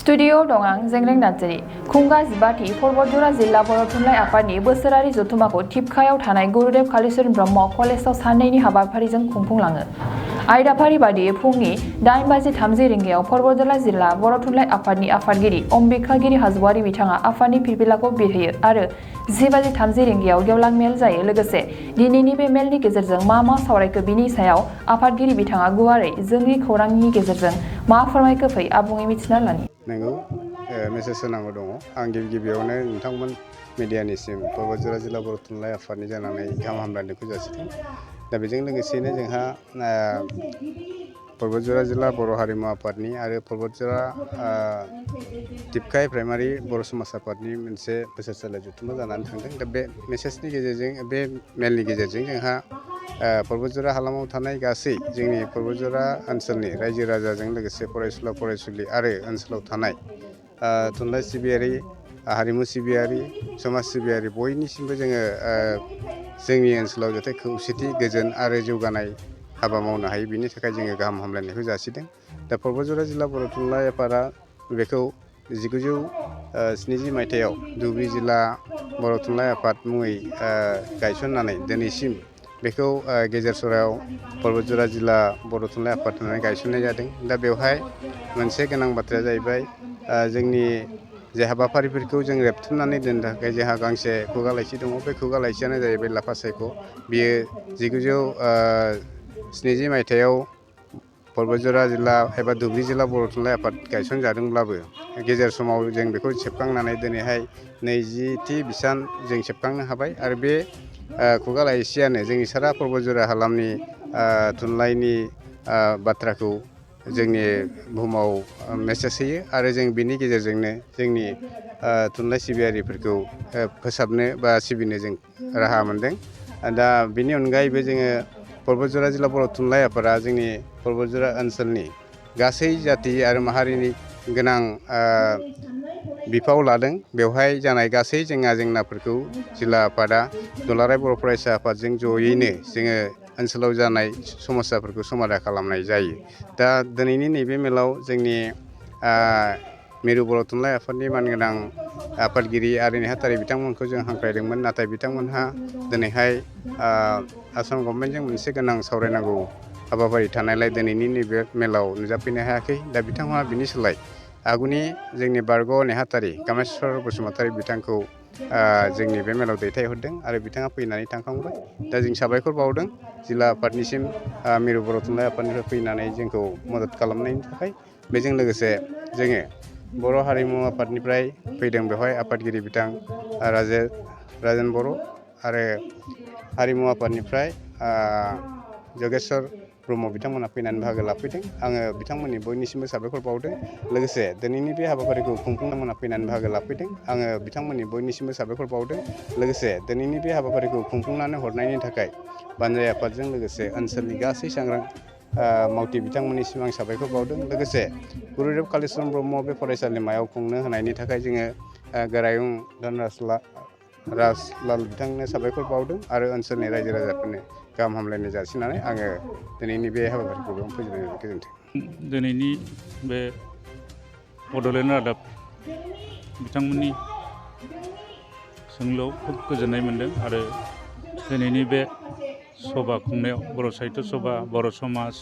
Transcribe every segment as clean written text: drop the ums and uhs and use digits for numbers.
Studio दं आं जेंग्रें नार्जारी खुंगा 15थि परबतझ'र जिल्ला बर' थुनलाइ आफादनि बोसोरारि जथुम्माखौ थिपकायाव थानाय गुरुदेव कालीचरण ब्रह्म कलेजाव साननैनि हाबाफारिजों खुंफुंलाङो। आयदाफारि बादियै फुंनि 8:30 रिंगायाव परबतझ'र जिल्ला बर' थुनलाइ आफादनि आफादगिरि अम्बिकागिरि हाज'वारि बिथाङा आफादनि फिरफिलाखौ बिरहोयो आरो 10:30 रिंगायाव गेवलां मेल जायो। लोगोसे दिनैनि बे मेलनि गेजेरजों मा सावरायखो बिनि सायाव आफादगिरि बिथाङा गुवारै जोंनि खौरांनि गेजेरजों मा फोरमायखो फै आबुङै मिथिना लानि। नंगौ मेसेज होनांगौ दङ। आं गिबियावनो नोंथांमोन मिडियानिसिम परबतझ'र जिल्ला बर' थुनलाइ आफादनि जानानै गाहाम हामलायनायखौ जासिदों। दा बेजों लोगोसेनो जोंहा परबतझ'र जिल्ला बर' हारिमु आफादनि आरो परबतझ'र टिपकाय प्राइमारि बर' समाज आफादनि मोनसे बोसोरसालि जथुम्मा जानानै थांदों। दा बे मेसेजनि गेजेरजों बे मेलनि गेजेरजों जोंहा परबतझ'र हालामाव थानाय गासै जोंनि परबतझ'र ओनसोलनि रायजो राजाजों लोगोसे फरायसुला फरायसुलि आरो ओनसोलाव थानाय थुनलाइ सिबियारि हारिमु सिबियारि समाज सिबियारि बयनिसिमबो जोङो जोंनि ओनसोलाव जाहाथे खौसेथि गोजोन आरो जौगानाय हाबा मावनो हायो बिनि थाखाय जोङो गाहाम हामलायनायखौ जासिदों। दा परबतझ'र जिल्ला बर' थुनलाइ आफादा बेखौ 1970 मायथाइयाव धुबुरी जिल्ला बर' थुनलाइ आफाद मुङै गायसननानै दिनैसिम बेखौ गेजेर सरायाव परबतझ'र जिल्ला बर' थुनलाइ आफाद होननानै गायसननाय जादों। दा बेवहाय मोनसे गोनां बाथ्राया जाहैबाय जोंनि जे हाबाफारिफोरखौ जों रेबथुमनानै दोननो थाखाय जोंहा गांसे खुगा लाइसि दङ। बे खुगा लाइसियानो जाहैबाय लाफा सायख'। बियो 1970 मायथाइयाव परबतझ'र जिल्ला एबा धुबुरी जिल्ला बर' थुनलाइ आफाद गायसनजादोंब्लाबो गेजेर समाव जों बेखौ सेबखांनानै दिनैहाय 20थि बिसान जों सेबखांनो हाबाय आरो बे खुगा लाइसियानो जोंनि सारा परबतझ'र हालामनि थुनलाइनि बाथ्राखौ जोंनि बुहुमाव मेसेज होयो आरो जों बिनि गेजेरजोंनो जोंनि थुनलाइ सिबियारिफोरखौ फोसाबनो बा सिबिनो जों राहा मोनदों। दा बेनि अनगायैबो जोङो परबतझ'र जिल्ला बर' थुनलाइ आफादा जोंनि परबतझ'र ओनसोलनि गासै जाथि आरो माहारिनि गोनां बिफाव लादों। बेवहाय जानाय गासै जेंनाफोरखौ जिल्ला आफादा दुलाराय बर' फरायसा आफादजों जयैनो जोङो ओनसोलाव जानाय समस्याफोरखौ समाधान खालामनाय जायो। दा दिनैनि नैबे मेलाव जोंनि मिरु बर' थुनलाइ आफादनि मानगोनां आफादगिरि आरो नेहाथारि बिथांमोनखौ जों हांख्रायदोंमोन। नाथाय बिथांमोनहा दिनैहाय आसाम गभर्नमेन्टजों मोनसे गोनां सावरायनांगौ हाबाफारि थानायलाय दिनैनि नैबे मेलाव नुजाफैनो हायाखै। दा बिथांमोनहा बिनि सोलाय आगुनि जोंनि बारग' नेहाथारि कामेस्वर बसुमतारी बिथांखौ जोंनि बे मेलाव दैथायहरदों आरो बिथाङा फैनानै थांखांबाय। दा जों साबायखर बावदों जिल्ला आफादनिसिम मिरु बर' थुनलाइ आफादनिफ्राय फैनानै जोंखौ मदद खालामनायनि थाखाय। बेजों लोगोसे जोङो बर' हारिमु आफादनिफ्राय फैदों बेवहाय आफादगिरि बिथां राजेन बर' आरो हारिमु आफादनिफ्राय जगेस्वर ब्रह्म बिथांमोना फैनानै बाहागो लाफैदों। आङो बिथांमोननि बयनिसिमबो साबायखर बावदों। लोगोसे दिनैनि बे हाबाफारिखौ खुंफुंनांमोना फैनानै बाहागो लाफैदों। आङो बिथांमोननि बयनिसिमबो साबायखर बावदों। लोगोसे दिनैनि बे हाबाफारिखौ खुंफुंनानै हरनायनि थाखाय बानजाय आफादजों लोगोसे ओनसोलनि गासै सांग्रां मावथि बिथांमोननिसिम आं साबायखर बावदों। लोगोसे गुरुदेव कालीचरण ब्रह्म बे फरायसालिमायाव खुंनो होनायनि थाखाय जोङो गोरायुं राजलाल बिथांनो साबायखर बावदों आरो ओनसोलनि रायजो राजाफोरनो गाहाम हामलायनाय जासिनानै आङो दिनैनि बे हाबाफारिखौ बेयावनो फोजोबनाय गोजोन्थों। दिनैनि बे बड'लेण्ड रादाब बिथांमोननि सोंलुआव खोब गोजोननाय मोन्दों आरो दिनैनि बे सभा खुंनायाव बर' साहित्य सभा बर' समाज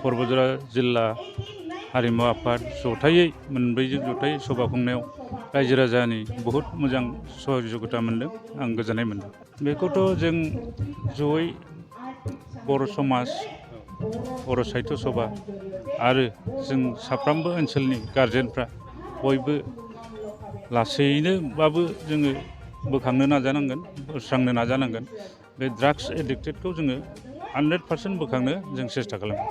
परबतझ'र जिल्ला हारिमु आफाद जथायै मोनब्रैजों जथायै सभा खुंनायाव रायजो राजानि बहुद मोजां सहजुगिता मोन्दों। आं गोजोननाय मोन्दों। बेखौथ' जों जयै बर' समाज बर' साहित्य सभा आरो जों साफ्रोमबो ओनसोलनि गारजेनफ्रा बयबो लासैनोबाबो जोङो बोखांनो नाजानांगोन बोस्रांनो नाजानांगोन। बे ड्राग्स एडिक्टेडखौ जोङो 100% बोखांनो जों सेस्था खालामो।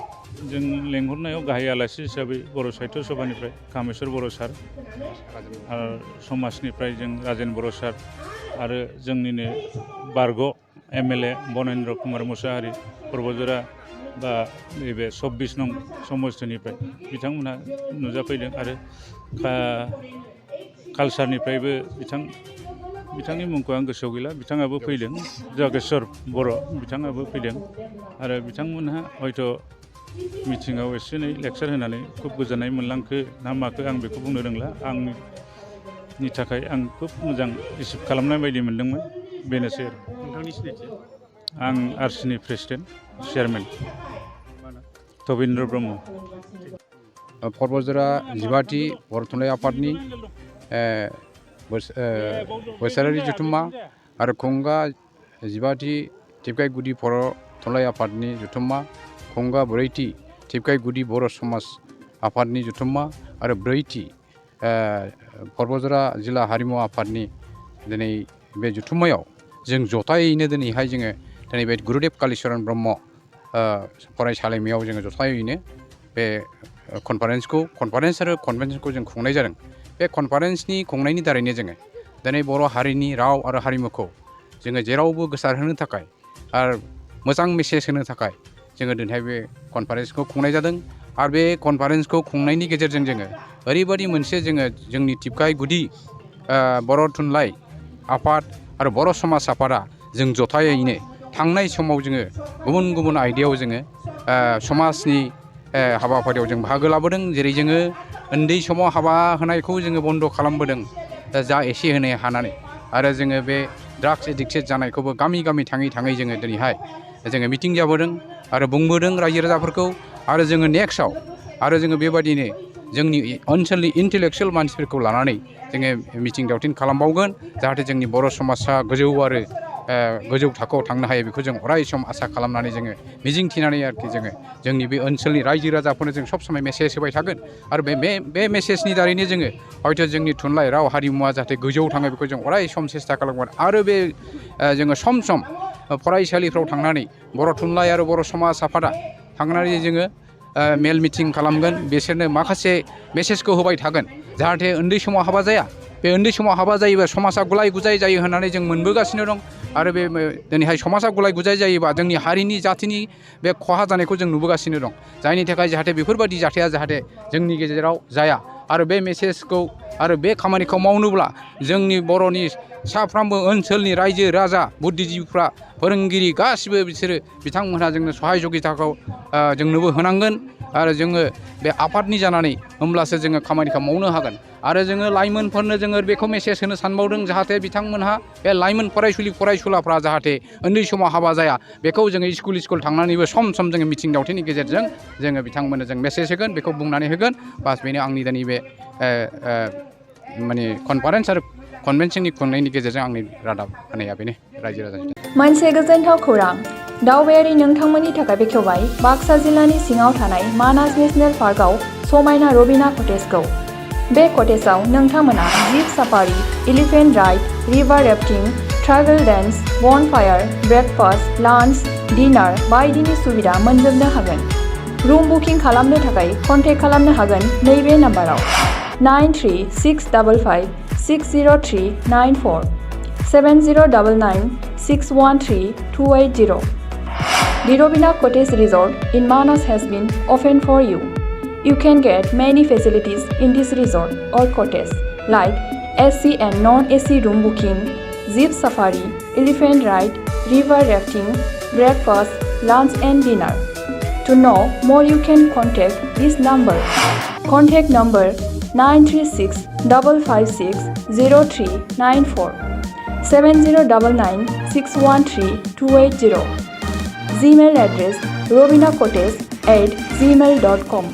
जों लेंहरनायाव गाहाय आलासि हिसाबै बर' साहित्य सभानिफ्राय कामेस्वर बर' सार आरो समाजनिफ्राय जों राजेन बर' सार आरो जोंनिनो बारग' MLA बनेन्द्र कुमार मुसाहारि परबतझ'र बा नैबे 24 नं समस्थिनिफ्राय बिथांमोनहा नुजाफैदों आरो कालसारनिफ्रायबो बिथांनि मुंखौ आं गोसोआव गैला बिथाङाबो फैदों। जगेस्वर बर' बिथाङाबो फैदों आरो बिथांमोनहा हयथ' मिथिङाव एसे एनै लेक्सार होनानै खुब गोजोननाय मोनलांखो ना माखो आं बेखौ बुंनो रोंला आंनि थाखाय आं खुब मोजां रिसिभ खालामनाय बायदि मोनदोंमोन बेनोसै आरो नोंथांनि सिनायथि आं आरसिनि प्रेसिडेन्ट चेयारमेन तबिन्द्र ब्रह्म पर्बतझ'रा 15थि बर' थुनलाइ आफादनि बोसोरारि जथुम्मा आरो खुंगा 15थि टिपकाइ गुदि बर' थुनलाइ आफादनि जथुम्मा खुंगा 4थि टिपकाइ गुदि बर' समाज आफादनि जथुम्मा आरो 4थि पर्बतझ'रा जिल्ला हारिमु आफादनि दिनै बे जथुम्मायाव जों जथायैनो दिनैहाय जोङो दिनै बे गुरुदेब कालिचरन ब्रह्म फरायसालिमायाव जोङो जथायैनो बे कनफारेन्स आरो कनभेनसनखौ जों खुंनाय जादों। बे कनफारेन्सनि खुंनायनि दारैनो जोङो दिनै बर' हारिनि राव आरो हारिमुखौ जोङो जेरावबो गोसारहोनो थाखाय आरो मोजां मेसेज होनो थाखाय जोङो दिनैहाय बे कनफारेन्सखौ खुंनाय जादों। आरो बे कनफारेन्सखौ खुंनायनि गेजेरजों जोङो ओरैबायदि मोनसे जोङो जोंनि टिपकाइ गुदि बर' थुनलाइ आफाद आरो बर' समाज आफादा जों जथायैनो थांनाय समाव जोङो गुबुन गुबुन आयदायाव जोङो समाजनि हाबाफारियाव जों बाहागो लाबोदों। जेरै जोङो उन्दै समाव हाबा होनायखौ जोङो बन्द' खालामबोदों जा एसे होनो हानानै आरो जोङो बे ड्राग्स एडिक्टेड जानायखौबो गामि गामि थाङै थाङै जोङो दिनैहाय जोङो मिटिं जाबोदों आरो बुंबोदों रायजो राजाफोरखौ आरो जोङो नेक्स्टआव आरो जोङो बेबायदिनो जोंनि ओनसोलनि इन्टेलेक्सुयेल मानसिफोरखौ लानानै जोङो मिटिं दावथिं खालामबावगोन जाहाथे जोंनि बर' समाजा गोजौ आरो गोजौ थाखोआव थांनो हायो बेखौ जों अराय सम आसा खालामनानै जोङो मिजिं थिनानै आरोखि जोङो जोंनि बे ओनसोलनि रायजो राजाफोरनो जों सब समाय मेसेज होबाय थागोन आरो बे मेसेजनि दारैनो जोङो हयथ' जोंनि थुनलाइ राव हारिमुवा जाहाथे गोजौआव थाङो बेखौ जों अराय सम सेस्था खालामगोन आरो बे जोङो सम सम फरायसालिफ्राव थांनानै बर' थुनलाइ आरो बर' समाज आफादा थांनानै जोङो मेल मिटिं खालामगोन बिसोरनो माखासे मेसेजखौ होबाय थागोन जाहाथे उन्दै समाव हाबा जाया बे उन्दै समाव हाबा जायोबा समाजा गुलाय गुजाय जायो होननानै जों मोनबोगासिनो दं आरो बे दिनैहाय समाजा गुलाय गुजाय जायोबा जोंनि हारिनि जाथिनि बे खहा जानायखौ जों नुबोगासिनो दं जायनि थाखाय जाहाथे बेफोरबायदि जाथाया जाहाथे जोंनि गेजेराव जाया आरो बे मेसेजखौ आरो बे खामानिखौ मावनोब्ला जोंनि बर'नि साफ्रोमबो ओनसोलनि रायजो राजा बुद्धिजिबिफ्रा फोरोंगिरि गासिबो बिसोरो बिथांमोनहा जोंनो सहाय जगिताखौ जोंनोबो होनांगोन आरो जोङो बे आफादनि जानानै होमब्लासो जोङो खामानिखौ मावनो हागोन आरो जोङो लाइमोनफोरनो जोङो बेखौ मेसेज होनो सानबावदों जाहाथे बिथांमोनहा बे लाइमोन फरायसुलाफ्रा जाहाथे उन्दै समाव हाबा जाया बेखौ जोङो स्कुल थांनानैबो सम सम जोङो मिथिं दावथिंनि गेजेरजों जोङो बिथांमोननो जों मेसेज होगोन बेखौ बुंनानै होगोन बास बेनो आंनि दिनै बे माने कनफारेन्स आरो कनभेनसननि खुंनायनि गेजेरजों आंनि रादाब होनाया बेनो रायजो राजानि मोनसे गोजोनथाव खौरां दावबायारि नोंथांमोननि थाखाय बेखेवबाय बाक्सा जिल्लानि सिङाव थानाय मानास नेसनेल पार्कआव समायना रबिना कटेजखौ बे कटेजआव नोंथांमोना jeep safari elephant ride river rafting tribal dance bonfire breakfast lunch dinner बायदिनि सुबिदा मोनजोबनो हागोन रुम बुकिं खालामनो थाखाय कन्टेक्ट खालामनो हागोन नैबे नाम्बाराव 9365060394 7099613280. The Robina Cottage Resort in Manas has been opened for you. You can get many facilities in this resort or cottage like AC and non-AC room booking, jeep safari, elephant ride, river rafting, breakfast, lunch and dinner. To know more you can contact this number. Contact number 936-556-0394 7099613280. Gmail address robinacottage@gmail.com.